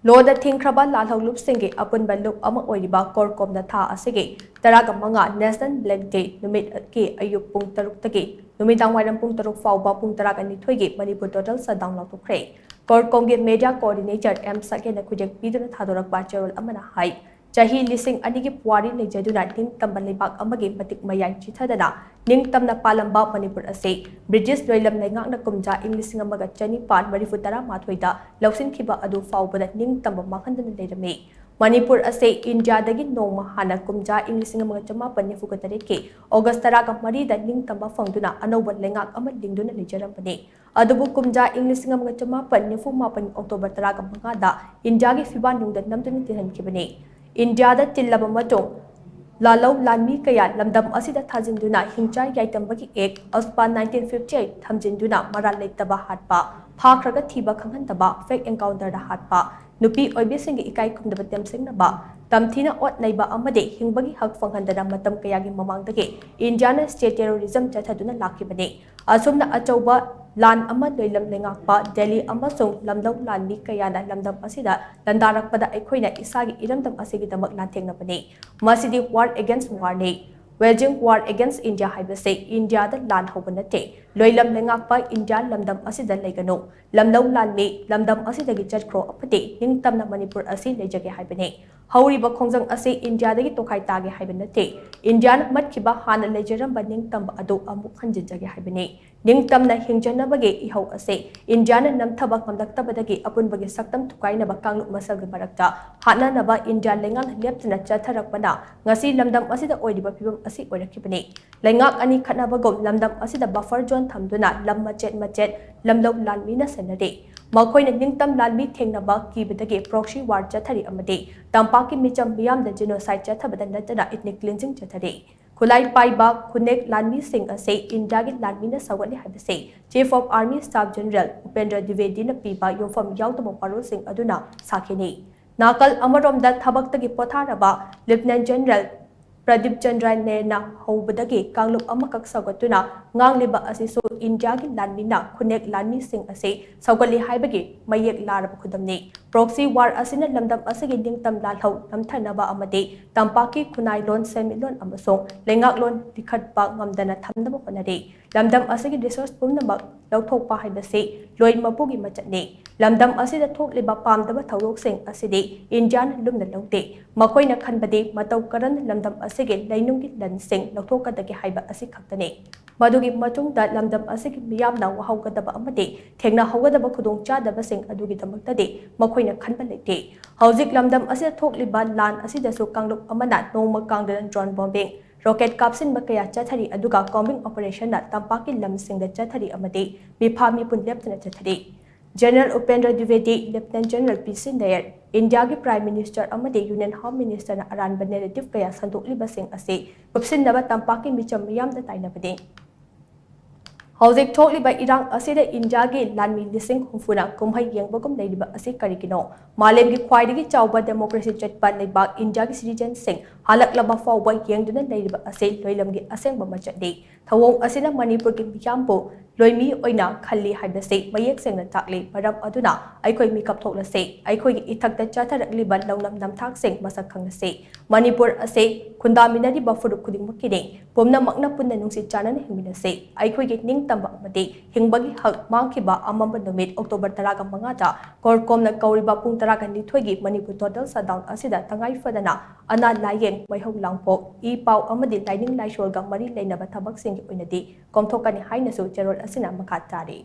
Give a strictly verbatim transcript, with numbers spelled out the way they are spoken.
Load ꯊꯤꯡꯈ꯭ꯔꯕ ꯂꯥꯜꯍꯧꯂꯨꯞꯁꯤꯡꯒꯤ ꯑꯄꯨꯟꯕ ꯂꯨꯞ ꯑꯃ ꯑꯣꯏꯔꯤꯕ ꯀꯣꯔꯀꯣꯝꯅ ꯊꯥ ꯑꯁꯤꯒꯤ ꯇꯔꯥꯒ ꯃꯉꯥ National Black Day ꯅꯨꯃꯤꯠꯀꯤ ꯑꯌꯨꯛ ꯄꯨꯡ ꯇꯔꯨꯛꯇꯒꯤ ꯅꯨꯃꯤꯗꯥꯡ ꯋꯥꯏꯔꯝ ꯄꯨꯡ ꯇꯔꯨꯛ ꯐꯥꯎꯕ ꯄꯨꯡ ꯇꯔꯥꯒ ꯅꯤꯊꯣꯏꯒꯤ Manipur total shutdown ꯂꯥꯎꯊꯣꯛꯈ꯭ꯔꯦ꯫ ꯀꯣꯔꯀꯣꯝꯒꯤ media coordinator M ꯁꯛꯍꯦꯟꯅ ꯈꯨꯗꯦꯛ ꯄꯤꯗꯨꯅ ꯊꯥꯗꯣꯔꯛꯄ ꯆꯦꯔꯣꯜ ꯑꯃꯅ ꯍꯥꯏ, ꯆꯍꯤ ꯂꯤꯁꯤꯡ ꯑꯅꯤꯒꯤ ꯄꯨꯋꯥꯔꯤ ꯂꯩꯖꯗꯨꯅ ꯅꯤꯡꯇꯝꯕ ꯂꯩꯕꯥꯛ ꯑꯃꯒꯤ ꯃꯇꯤꯛ ꯃꯌꯥꯏ ꯆꯤꯊꯗꯅ ꯅꯤꯡꯇꯝꯅ ꯄꯥꯜꯂꯝꯕ ꯃꯅꯤꯄꯨꯔ ꯑꯁꯤ ꯕ꯭ꯔꯤꯇꯤꯁ ꯂꯣꯏꯂꯝ ꯂꯩꯉꯥꯛꯅ ꯀꯨꯝꯖꯥ ꯏꯪ ꯂꯤꯁꯤꯡ ꯑꯃꯒ ꯆꯅꯤꯄꯥꯟ ꯃꯔꯤꯐꯨ ꯇꯔꯥ ꯃꯥꯊꯣꯏꯗ ꯂꯧꯁꯤꯟꯈꯤꯕ ꯑꯗꯨ ꯐꯥꯎꯕꯗ ꯅꯤꯡꯇꯝꯕ ꯃꯥꯡꯍꯟꯗꯅ ꯂꯩꯔꯝꯃꯤ꯫ ꯃꯅꯤꯄꯨꯔ ꯑꯁꯤ ꯏꯟꯗꯤꯌꯥꯗꯒꯤ ꯅꯣꯡꯃ ꯍꯥꯟꯅ ꯀꯨꯝꯖꯥ ꯏꯪ ꯂꯤꯁꯤꯡ ꯑꯃꯒ ꯆꯃꯥꯄꯟ ꯅꯤꯐꯨꯒ ꯇꯔꯦꯠꯀꯤ August ꯇꯔꯥꯒ ꯃꯔꯤꯗ ꯅꯤꯡꯇꯝꯕ ꯐꯪꯗꯨꯅ ꯑꯅꯧꯕ ꯂꯩꯉꯥꯛ ꯑꯃ ꯂꯤꯡꯗꯨꯅ ꯂꯩꯖꯔꯝꯕꯅꯤ꯫ ꯑꯗꯨꯕꯨ ꯀꯨꯝꯖꯥ ꯏꯪ ꯂꯤꯁꯤꯡ ꯑꯃꯒ ꯆꯃꯥꯄꯟ ꯅꯤꯐꯨ ꯃꯥꯄꯟ October ꯇꯔꯥꯒ ꯃꯉꯥꯗ ꯏꯟꯗꯤꯌꯥꯒꯤ ꯐꯤꯕꯥꯟ ꯅꯨꯡꯗ ꯅꯝꯗꯨꯅ ꯇꯤꯟꯍꯟꯈꯤꯕꯅꯤ꯫ ꯏꯟꯗꯤꯌꯥꯗ ꯇꯤꯜꯂꯕ ꯃꯇꯨꯡ ꯂꯥꯜꯍꯧ ꯂꯥꯟꯃꯤ ꯀꯌꯥ ꯂꯝꯗꯝ ꯑꯁꯤꯗ ꯊꯥꯖꯤꯟꯗꯨꯅ ꯍꯤꯡꯆꯥꯏ ꯌꯥꯏꯇꯝꯕꯒꯤ Act, AFSPA nineteen fifty eight ꯊꯝꯖꯤꯟꯗꯨꯅ ꯃꯔꯥꯜ ꯂꯩꯇꯕ ꯍꯥꯠꯄ, ꯐꯥꯈ꯭ꯔꯒ ꯊꯤꯕ ꯈꯪꯍꯟꯗꯕ, fake encounterꯗ ꯍꯥꯠꯄ, ꯅꯨꯄꯤ ꯑꯣꯏꯕꯤꯁꯤꯡꯒꯤ ꯏꯀꯥꯏ ꯈꯨꯝꯅꯕ ꯇꯦꯝꯁꯤꯡꯅꯕ, ꯇꯝꯊꯤꯅ ꯑꯣꯠ ꯅꯩꯕ ꯑꯃꯗꯤ ꯍꯤꯡꯕꯒꯤ ꯍꯛ ꯐꯪꯍꯟꯗꯅ ꯃꯇꯝ ꯀꯌꯥꯒꯤ ꯃꯃꯥꯡꯗꯒꯤ ꯏꯟꯗꯤꯌꯥꯅ state terrorism ꯆꯠꯊꯗꯨꯅ ꯂꯥꯛꯈꯤꯕꯅꯤ꯫ ꯑꯁꯨꯝꯅ ꯑꯆꯧꯕ ꯂꯥꯟ ꯑꯃ ꯂꯣꯏꯂꯝ ꯂꯩꯉꯥꯛꯄ ꯗꯦꯜꯂꯤ ꯑꯃꯁꯨꯡ ꯂꯝꯂꯧ ꯂꯥꯟꯃꯤ ꯀꯌꯥꯅ ꯂꯝꯗꯝ ꯑꯁꯤꯗ ꯂꯥꯟꯗꯥꯔꯛꯄꯗ ꯑꯩꯈꯣꯏꯅ ꯏꯁꯥꯒꯤ ꯏꯔꯝꯗꯝ ꯑꯁꯤꯒꯤꯗꯃꯛ ꯂꯥꯟꯊꯦꯡꯅꯕꯅꯤ꯫ ꯃꯁꯤꯗꯤ war against warꯅꯤ꯫ Waging war against India ꯍꯥꯏꯕꯁꯤ ꯏꯟꯗꯤꯌꯥꯗ ꯂꯥꯟ ꯍꯧꯕ ꯅꯠꯇꯦ꯫ ꯂꯣꯏꯂꯝ ꯂꯩꯉꯥꯛꯄ ꯏꯟꯗꯤꯌꯥ ꯂꯝꯗꯝ ꯑꯁꯤꯗ ꯂꯩꯒꯅꯨ꯫ ꯂꯝꯂꯧ ꯂꯥꯟꯃꯤ ꯂꯝꯗꯝ ꯑꯁꯤꯗꯒꯤ ꯆꯠꯈ꯭ꯔꯣ ꯑꯃꯗꯤ ꯅꯤꯡꯇꯝꯅ ꯃꯅꯤꯄꯨꯔ ꯑꯁꯤ ꯂꯩꯖꯒꯦ ꯍꯥꯏꯕꯅꯤ꯫ ꯍꯧꯔꯤꯕ ꯈꯣꯡꯖꯪ ꯑꯁꯤ ꯏꯟꯗꯤꯌꯥꯗꯒꯤ ꯇꯣꯈꯥꯏ ꯇꯥꯒꯦ ꯍꯥꯏꯕ ꯅꯠꯇꯦ꯫ ꯏꯟꯗꯤꯌꯥꯅ ꯃꯠꯈꯤꯕ ꯍꯥꯟꯅ ꯂꯩꯖꯔꯝꯕ ꯅꯤꯡꯇꯝꯕ ꯑꯗꯨ ꯑꯃꯨꯛ ꯍꯟꯖꯤꯟꯖꯒꯦ ꯍꯥꯏꯕꯅꯤ꯫ ꯅꯤꯡꯇꯝꯅ ꯍꯤꯡꯖꯅꯕꯒꯤ ꯏꯍꯧ ꯑꯁꯤ ꯏꯟꯗꯤꯌꯥꯅ ꯅꯝꯊꯕ ꯉꯝꯂꯛꯇꯕꯗꯒꯤ ꯑꯄꯨꯟꯕꯒꯤ ꯁꯛꯇꯝ ꯊꯨꯒꯥꯏꯅꯕ ꯀꯥꯡꯂꯨꯞ ꯃꯁꯦꯜꯒꯤ ꯃꯔꯛꯇ ꯍꯥꯠꯅꯅꯕ ꯏꯟꯗꯤꯌꯥ ꯂꯩꯉꯥꯛꯅ ꯂꯦꯞꯇꯅ ꯆꯠꯊꯔꯛꯄꯅ ꯉꯁꯤ ꯂꯝꯗꯝ ꯑꯁꯤꯗ ꯑꯣꯏꯔꯤꯕ ꯐꯤꯕꯝ ꯑꯁꯤ ꯑꯣꯏꯔꯛꯈꯤꯕꯅꯤ꯫ ꯂꯩꯉꯥꯛ ꯑꯅꯤ ꯈꯠꯅꯕꯒꯨꯝ ꯂꯝꯗꯝ ꯑꯁꯤꯗ buffer zone ꯊꯝꯗꯨꯅ ꯂꯝ ꯃꯆꯦꯠ ꯃꯆꯦꯠ ꯂꯝꯂꯧ ꯂꯥꯟꯃꯤꯅ ꯁꯦꯟꯅꯔꯤ꯫ ꯃꯈꯣꯏꯅ ꯅꯤꯡꯇꯝ ꯂꯥꯟꯃꯤ ꯊꯦꯡꯅꯕ ꯀꯤꯕꯗꯒꯤ proxy war ꯆꯠꯊꯔꯤ ꯑꯃꯗꯤ ꯇꯝꯄꯥꯛꯀꯤ ꯃꯤꯆꯝ ꯃꯤꯌꯥꯝꯗ genocide ꯆꯠꯊꯕꯗ ꯅꯠꯇꯅ ethnic cleansing ꯆꯠꯊꯔꯤ꯫ ꯈꯨꯠꯂꯥꯏ ꯄꯥꯏꯕ ꯈꯨꯅꯦꯛ ꯂꯥꯟꯃꯤꯁꯤꯡ ꯑꯁꯤ ꯏꯟꯗꯤꯌꯥꯒꯤ ꯂꯥꯟꯃꯤꯅ ꯁꯧꯒꯠꯂꯤ ꯍꯥꯏꯕꯁꯤ Chief of Army Staff General Upendra ꯗ꯭ꯋꯤꯕꯦꯗꯤꯅ ꯄꯤꯕ ꯌꯣꯟꯐꯝ ꯌꯥꯎꯗꯕ ꯋꯥꯔꯣꯜꯁꯤꯡ ꯑꯗꯨꯅ ꯁꯥꯈꯤꯅꯤ꯫ ꯅꯥꯀꯜ ꯑꯃꯔꯣꯝꯗ ꯊꯕꯛꯇꯒꯤ ꯄꯣꯊꯥꯔꯕ Lieutenant General ꯄ꯭ꯔꯗꯤꯞ ꯆꯟꯗ꯭ꯔ ꯅꯦꯔꯅ ꯍꯧꯕꯗꯒꯤ ꯀꯥꯡꯂꯨꯞ ꯑꯃꯈꯛ ꯁꯧꯒꯠꯇꯨꯅ ꯉꯥꯡꯂꯤꯕ ꯑꯁꯤꯁꯨ ꯏꯟꯗꯤꯌꯥꯒꯤ ꯂꯥꯟꯃꯤꯅ ꯈꯨꯟꯅꯦꯛ ꯂꯥꯟꯃꯤꯁꯤꯡ ꯑꯁꯤ ꯁꯧꯒꯠꯂꯤ ꯍꯥꯏꯕꯒꯤ ꯃꯌꯦꯛ ꯂꯥꯔꯕ ꯈꯨꯗꯝꯅꯤ꯫ Proxy war ꯑꯁꯤꯅ ꯂꯝꯗꯝ ꯑꯁꯤꯒꯤ ꯅꯤꯡꯇꯝ ꯂꯥꯜꯍꯧ ꯅꯝꯊꯅꯕ ꯑꯃꯗꯤ ꯇꯝꯄꯥꯛꯀꯤ ꯈꯨꯟꯅꯥꯏꯂꯣꯟ, ꯁꯦꯟꯃꯤꯠꯂꯣꯟ ꯑꯃꯁꯨꯡ ꯂꯩꯉꯥꯛꯂꯣꯟ ꯂꯤꯈꯠꯄ ꯉꯝꯗꯅ ꯊꯝꯅꯕ ꯍꯣꯠꯅꯔꯤ꯫ ꯂꯝꯗꯝ ꯑꯁꯤꯒꯤ resource ꯄꯨꯝꯅꯃꯛ ꯂꯧꯊꯣꯛꯄ ꯍꯥꯏꯕꯁꯤ ꯂꯣꯏ ꯃꯄꯨꯒꯤ ꯃꯆꯠꯅꯤ꯫ ꯂꯝꯗꯝ ꯑꯁꯤꯗ ꯊꯣꯛꯂꯤꯕ ꯄꯥꯝꯗꯕ ꯊꯧꯗꯣꯛꯁꯤꯡ ꯑꯁꯤꯗꯤ ꯏꯟꯗꯤꯌꯥꯅ ꯂꯨꯝꯅ ꯂꯧꯗꯦ꯫ ꯃꯈꯣꯏꯅ ꯈꯟꯕꯗꯤ ꯃꯇꯧ ꯀꯔꯝꯅ ꯂꯝꯗꯝ ꯑꯁꯤꯒꯤ ꯂꯩꯅꯨꯡꯒꯤ ꯂꯟꯁꯤꯡ ꯂꯧꯊꯣꯛꯀꯗꯒꯦ ꯍꯥꯏꯕ ꯑꯁꯤ ꯈꯛꯇꯅꯤ꯫ ꯃꯗꯨꯒꯤ ꯃꯇꯨꯡꯗ ꯂꯝꯗꯝ ꯑꯁꯤꯒꯤ ꯃꯤꯌꯥꯝꯅ ꯋꯥꯍꯧꯒꯗꯕ ꯑꯃꯗꯤ ꯊꯦꯡꯅꯍꯧꯒꯗꯕ ꯈꯨꯗꯣꯡꯆꯥꯗꯕꯁꯤꯡ ꯑꯗꯨꯒꯤꯗꯃꯛꯇꯗꯤ ꯃꯈꯣꯏꯅ ꯈꯟꯕ ꯂꯩꯇꯦ꯫ ꯍꯧꯖꯤꯛ ꯂꯝꯗꯝ ꯑꯁꯤꯗ ꯊꯣꯛꯂꯤꯕ ꯂꯥꯟ ꯑꯁꯤꯗꯁꯨ ꯀꯥꯡꯂꯨꯞ ꯑꯃꯅ ꯅꯣꯡꯃ ꯀꯥꯡꯗꯅ drone bombing, rocket ꯀꯥꯞꯁꯤꯟꯕ ꯀꯌꯥ ꯆꯠꯊꯔꯤ, ꯑꯗꯨꯒ combing operation ꯅ ꯇꯝꯄꯥꯛꯀꯤ ꯂꯝꯁꯤꯡꯗ ꯆꯠꯊꯔꯤ ꯑꯃꯗꯤ ꯃꯤꯐꯥ ꯃꯤꯄꯨꯟ ꯂꯦꯞꯇꯅ ꯆꯠꯊꯔꯤ꯫ General ꯎꯄꯦꯟꯗ꯭ꯔ ꯗ꯭ꯋꯤꯕꯦꯗꯤ, Lieutenant General ꯄꯤ ꯁꯤ ꯅꯥꯌꯔ, ꯏꯟꯗꯤꯌꯥꯒꯤ Prime Minister ꯑꯃꯗꯤ Union Home Minister ꯅ ꯑꯔꯥꯟꯕ narrative ꯀꯌꯥ ꯁꯟꯗꯣꯛꯂꯤꯕꯁꯤꯡ ꯑꯁꯤ ꯀꯨꯞꯁꯤꯟꯅꯕ ꯇꯝꯄꯥꯛꯀꯤ ꯃꯤꯆꯝ ꯃꯤꯌꯥꯝꯗ ꯇꯥꯏꯅꯕꯅꯤ꯫ ꯍꯧꯖꯤꯛ ꯊꯣꯛꯂꯤꯕ ꯏꯔꯥꯡ ꯑꯁꯤꯗ ꯏꯟꯗꯤꯌꯥꯒꯤ ꯂꯥꯟꯃꯤ ꯂꯤꯁꯤꯡ ꯍꯨꯝꯐꯨꯅ ꯀꯨꯝꯍꯩ ꯌꯦꯡꯕꯒꯨꯝ ꯂꯩꯔꯤꯕ ꯑꯁꯤ ꯀꯔꯤꯒꯤꯅꯣ? ꯃꯥꯂꯦꯝꯒꯤ ꯈ꯭ꯋꯥꯏꯗꯒꯤ ꯆꯥꯎꯕ democracy ꯆꯠꯄ ꯂꯩꯕꯥꯛ ꯏꯟꯗꯤꯌꯥꯒꯤ citizen ꯁꯤꯡ ꯍꯜꯂꯛꯂꯕ ꯐꯥꯎꯕ ꯌꯦꯡꯗꯨꯅ ꯂꯩꯔꯤꯕ ꯑꯁꯤ ꯂꯣꯏꯂꯝꯒꯤ ꯑꯁꯦꯡꯕ ꯃꯆꯠꯅꯤ꯫ ꯊꯧꯑꯣꯡ ꯑꯁꯤꯅ ꯃꯅꯤꯄꯨꯔꯒꯤ ꯃꯤꯌꯥꯝꯕꯨ ꯂꯣꯏꯃꯤ ꯑꯣꯏꯅ ꯈꯜꯂꯤ ꯍꯥꯏꯕꯁꯤ ꯃꯌꯦꯛ ꯁꯦꯡꯅ ꯇꯥꯛꯂꯤ꯫ ꯃꯔꯝ ꯑꯗꯨꯅ ꯑꯩꯈꯣꯏ ꯃꯤꯀꯞ ꯊꯣꯛꯂꯁꯤ꯫ ꯑꯩꯈꯣꯏꯒꯤ ꯏꯊꯛꯇ ꯆꯠꯊꯔꯛꯂꯤꯕ ꯂꯧꯅꯝ ꯅꯝꯊꯥꯛꯁꯤꯡ ꯃꯁꯛ ꯈꯪꯂꯁꯤ꯫ ꯃꯅꯤꯄꯨꯔ ꯑꯁꯤ ꯈꯨꯟꯗꯥꯃꯤꯟꯅꯔꯤꯕ ꯐꯨꯔꯨꯞ ꯈꯨꯗꯤꯡꯃꯛꯀꯤꯅꯤ꯫ ꯄꯨꯝꯅꯃꯛꯅ ꯄꯨꯟꯅ ꯅꯨꯡꯁꯤ ꯆꯥꯟꯅꯅ ꯍꯤꯡꯃꯤꯟꯅꯁꯤ꯫ ꯑꯩꯈꯣꯏꯒꯤ ꯅꯤꯡꯇꯝꯕ ꯑꯃꯗꯤ ꯍꯤꯡꯕꯒꯤ ꯍꯛ ꯃꯥꯡꯈꯤꯕ ꯑꯃꯝꯕ ꯅꯨꯃꯤꯠ October ꯇꯔꯥꯒ ꯃꯉꯥꯗ ꯀꯣꯔꯀꯣꯝꯅ ꯀꯧꯔꯤꯕ ꯄꯨꯡ ꯇꯔꯥꯒ ꯅꯤꯊꯣꯏꯒꯤ ꯃꯅꯤꯄꯨꯔ total shutdown ꯑꯁꯤꯗ ꯇꯉꯥꯏ ꯐꯗꯅ ꯑꯅꯥ ꯂꯥꯏꯌꯦꯡ, ꯃꯩꯍꯧ ꯂꯥꯡꯄꯣꯛ, ꯏ ꯄꯥꯎ ꯑꯃꯗꯤ ꯂꯥꯏꯅꯤꯡ ꯂꯥꯏꯁꯣꯜꯒ ꯃꯔꯤ ꯂꯩꯅꯕ ꯊꯕꯛꯁꯤꯡꯒꯤ ꯑꯣꯏꯅꯗꯤ ꯀꯣꯝꯊꯣꯛꯀꯅꯤ ꯍꯥꯏꯅꯁꯨ ꯆꯦꯔꯣꯜ ꯑꯁꯤꯅ ꯃꯈꯥ ꯇꯥꯔꯤ꯫